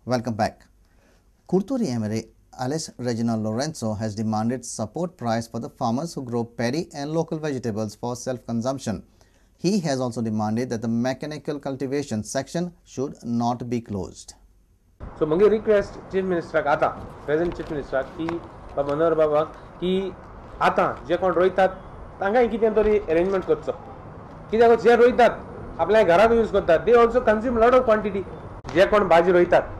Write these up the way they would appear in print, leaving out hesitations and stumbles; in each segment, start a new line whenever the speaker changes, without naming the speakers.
Welcome back. Curtorim MLA Alice Reginald Lourenco has demanded support price for the farmers who grow paddy and local vegetables for self-consumption. He has also demanded that the mechanical cultivation section should not be closed.
So, my request Chief Minister आता present Chief Minister की मनोहर बाबा की आता जे कोण रोयतात तांकां कितें तरी अरेंजमेंट करचो, कित्याक जे रोयतात आपल्या घराक यूज करतात, they also consume lot of quantity. जे कोण भाजी रोयतात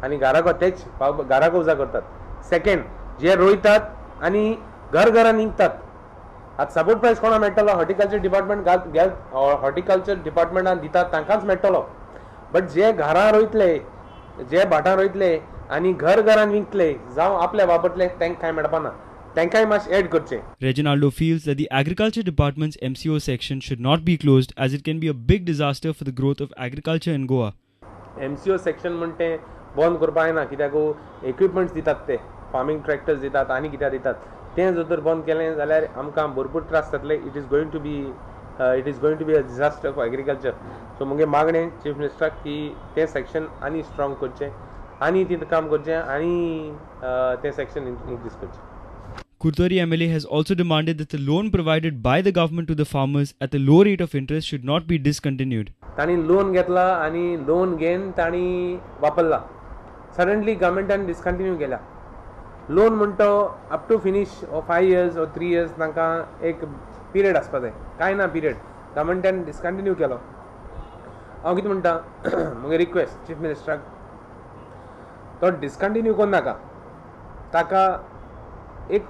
आनी घराक तेच घराक उजा करतात. सेकंड, जे रोयतात आनी घर घरान विकतात, आतां सपोर्ट प्रायस कोणा मेळटलो? हॉर्टिकल्चर डिपार्टमेंट हॉर्टिकल्चर डिपार्टमेंटान दितात तांकांच मेळटलो. बट जे घरां रोयतले, जे भाटां रोयतले आनी घर घरान विकतले जावं आपल्या वापरतले तांकां कांय मेळपाना, तांकांय मातशें एड करचें.
Reginaldo feels that the agriculture department's MCO section should not be closed as it can be a big disaster for the growth of agriculture in Goa.
MCO section म्हण तें बंद करपाक जायना, कित्याक इक्विपमेंट्स दितात, ते फार्मींग ट्रॅक्टर्स दितात आनी कित्याक दितात, तें जर तर बंद केलें जाल्यार आमकां भरपूर त्रास जातले. It is going to be a disaster for agriculture. So मुगे मागणें चीफ मिनिस्टराक की तें सेक्शन आनी स्ट्रॉंग करचें आनी तितूंत काम करचें आनी तें सेक्शन इन्क्रीज करचें.
Curtorim MLA has also demanded that the loan provided by the government to the farmers at the low rate of interest should not be discontinued.
तांणी लोन घेतला आनी लोन घेवन तांणी वापरला, सडनली गव्हर्मेंटान डिसकंटिन्यू केला. Loan म्हणटा up to finish or 5 years or 3 years तांकां एक पिरियड आसपा जाय, कांय ना पिरियड, गव्हर्मेंटान डिसकंटिन्यू केलो. हांव कितें म्हणटा, म्हगे रिक्वेस्ट चीफ मिनिस्टराक, तो डिसकंटिन्यू करूं नाका, ताका एक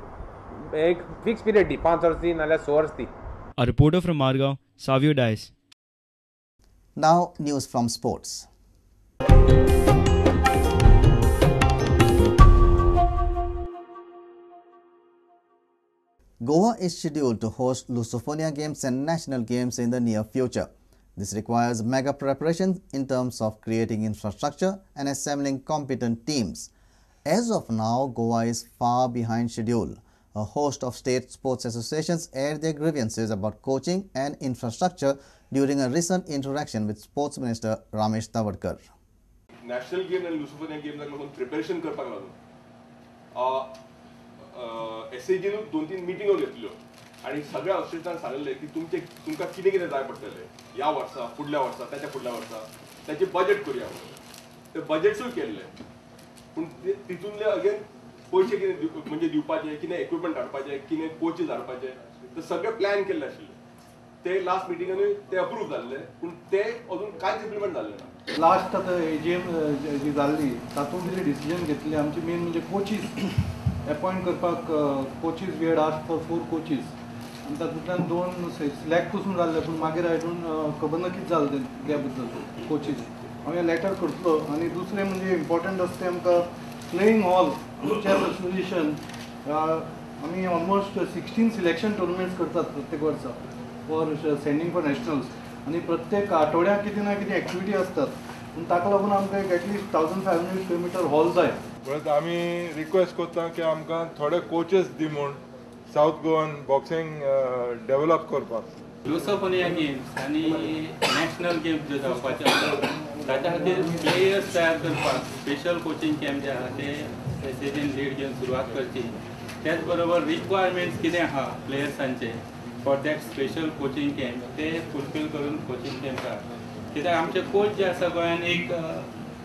एक फिक्स पिरियड दी, 5 वर्स दी नाल्यार 6 वर्स दी.
A reporter from Margao, Savio Dias.
Now news from sports. Goa is scheduled to host Lusofonia Games and National Games in the near future. This requires mega preparation in terms of creating infrastructure and assembling competent teams. As of now, Goa is far behind schedule. A host of state sports associations aired their grievances about coaching and infrastructure during a recent interaction with Sports Minister Ramesh Tawadkar.
National Games and Lusofonia Games लागून preparation करपाक लागून एसएजीन 2-3 मिटिंगो घेतल्यो आनी सगळ्या ऑफिसरांक सांगलें की तुमचे तुमकां कितें कितें जाय पडटलें ह्या वर्सा, फुडल्या वर्सा, ताच्या फुडल्या वर्सा, ताचें बजेट करुया म्हणून. ते बजेट्सूय केल्ले, पूण तितूंतले अगेन पयशे कितें म्हणजे दिवपाचे, कितें इक्विपमेंट हाडपाचे, कितें कोचीस हाडपाचे, ते सगळे प्लॅन केल्ले आशिल्ले. ते लास्ट मिटिंगानूय ते अप्रूव जाल्ले, पूण ते अजून कांयच इम्प्लिमेंट जाल्ले ना.
लास्ट आतां एजीएम जी जाल्ली तातूंत कितें डिसिजन घेतलें आमची मेन म्हणजे कोचीस अपॉयंट करपाक. Coaches we had asked for 4 coaches आनी तातूंतल्यान 2 सिलेक्ट पसून जाल्ले, पूण मागीर I don't खबर ना कितें जालें त्या बद्दल कोचीस. हांव हें लेटर करतलो. आनी दुसरें म्हणजे इम्पॉर्टंट आसा तें आमकां प्लेईंग हॉल चॅस असोसिएशन आमी ऑलमोस्ट 16 सिलेक्शन टुर्नामेंट्स करतात प्रत्येक वर्सा फॉर सेंडींग फॉर नॅशनल्स, आनी प्रत्येक आठवड्याक कितें ना कितें एक्टिविटी आसतात, पूण ताका लागून आमकां एक at least 1500 square metre hall जाय.
म्हणून आमी रिक्वेस्ट करता की आमकां थोडे कोचीस दी म्हूण सावथ गोवन बॉक्सिंग डेव्हलप करपाक.
लुसोफोनिया गेम्स आनी नॅशनल गेम्स ज्यो जावपाच्यो आसा ताच्या खातीर प्लेयर्स तयार करपाक स्पेशल कोचिंग कॅम्प जे आहा ते एसएजीन लीड घेवन सुरवात करची. त्याच बरोबर रिक्वायरमेंट्स कितें आहा प्लेयर्सांचे for that special coaching camp ते फुलफील करून कोचिंग कॅम्प आहा. कित्याक आमचे कोच जे आसा गोंयान एक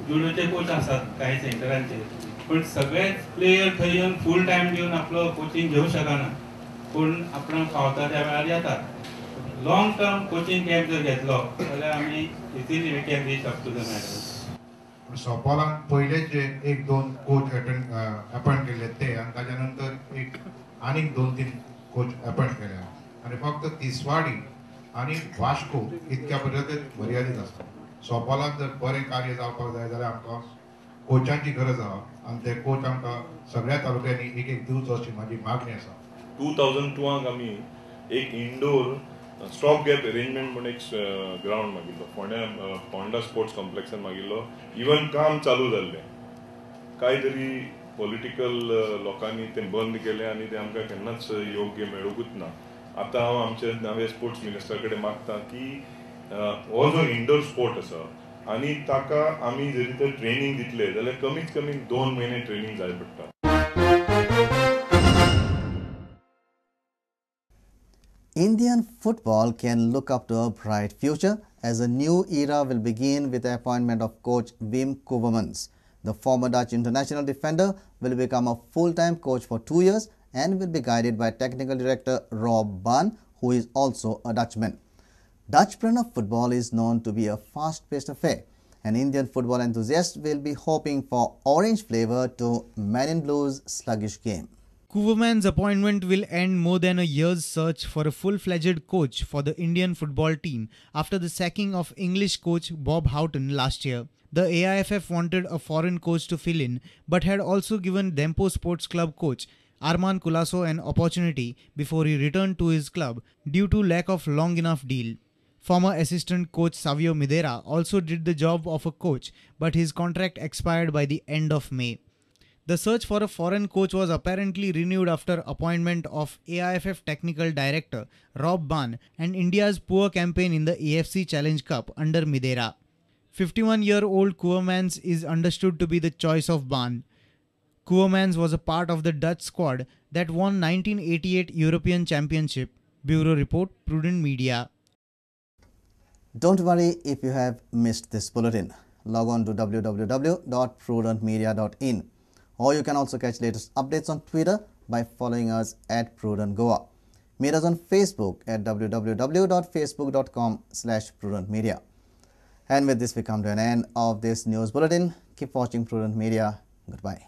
जुडोचे कोच आसात कांय सेंटरांचेर, पूण सगळेच प्लेयर थंय येवन फूल टायम दिवन आपलो कोचिंग घेवंक शकना, पूण आपणाक फावता त्या वेळार येतात. लॉंग टर्म कोचिंग कॅम्प जर घेतलो जाल्यार आमी easily we can reach up to the medals.
सोपालान पयले जे 1-2 कोच अपॉयंट केल्ले ते, आनी ताच्या नंतर एक आनीक 2-3 कोच अपॉयंट केले, आनी फक्त तिसवाडी आनी वास्को इतक्या पर्यंत मर्यादीत आसा. सोपालान जर बरें कार्य जावपाक जाय जाल्यार आमकां कोचांची गरज आसा, आनी ते कोच आमकां सगळ्या तालुक्यांनी एक एक दिवचो अशी म्हाजी मागणी आसा.
2002 आमी एक इंडोर स्टॉप गॅप अरेंजमेंट म्हूण एक ग्रावंड मागिल्लो फोंड्या, फोंडा स्पोर्ट्स कॉम्प्लेक्सान मागिल्लो. इवन काम चालू जाल्लें, कांय तरी पॉलिटिकल लोकांनी तें बंद केलें आनी तें आमकां केन्नाच योग्य मेळुंकूच ना. आतां हांव आमच्या नव्या स्पोर्ट्स मिनिस्टरा कडेन मागता की हो जो इंडोर स्पोर्ट आसा आनी ताका आमी जरी तर ट्रेनिंग दितले जाल्यार कमीत कमी 2 म्हयने ट्रेनिंग जाय पडटा.
Indian football can look up to a bright future as a new era will begin with the appointment of coach Wim Koevermans. The former Dutch international defender will become a full-time coach for 2 years and will be guided by technical director Rob Baan, who is also a Dutchman. Dutch brand of football is known to be a fast-paced affair, and Indian football enthusiasts will be hoping for orange flavor to Men in Blue's sluggish game.
Koevermans' appointment will end more than a year's search for a full-fledged coach for the Indian football team after the sacking of English coach Bob Houghton last year. The AIFF wanted a foreign coach to fill in, but had also given Dempo Sports Club coach Arman Culasso an opportunity before he returned to his club due to lack of long enough deal. Former assistant coach Savio Midera also did the job of a coach, but his contract expired by the end of May. The search for a foreign coach was apparently renewed after appointment of AIFF technical director Rob Baan and India's poor campaign in the AFC Challenge Cup under Midera. 51-year-old Koevermans is understood to be the choice of Baan. Koevermans was a part of the Dutch squad that won 1988 European Championship. Bureau Report, Prudent Media.
Don't worry if you have missed this bulletin. Log on to www.prudentmedia.in. Or you can also catch latest updates on Twitter by following us at Prudent Goa. Meet us on Facebook at www.facebook.com/prudentmedia. And with this, we come to an end of this news bulletin. Keep watching Prudent Media. Goodbye.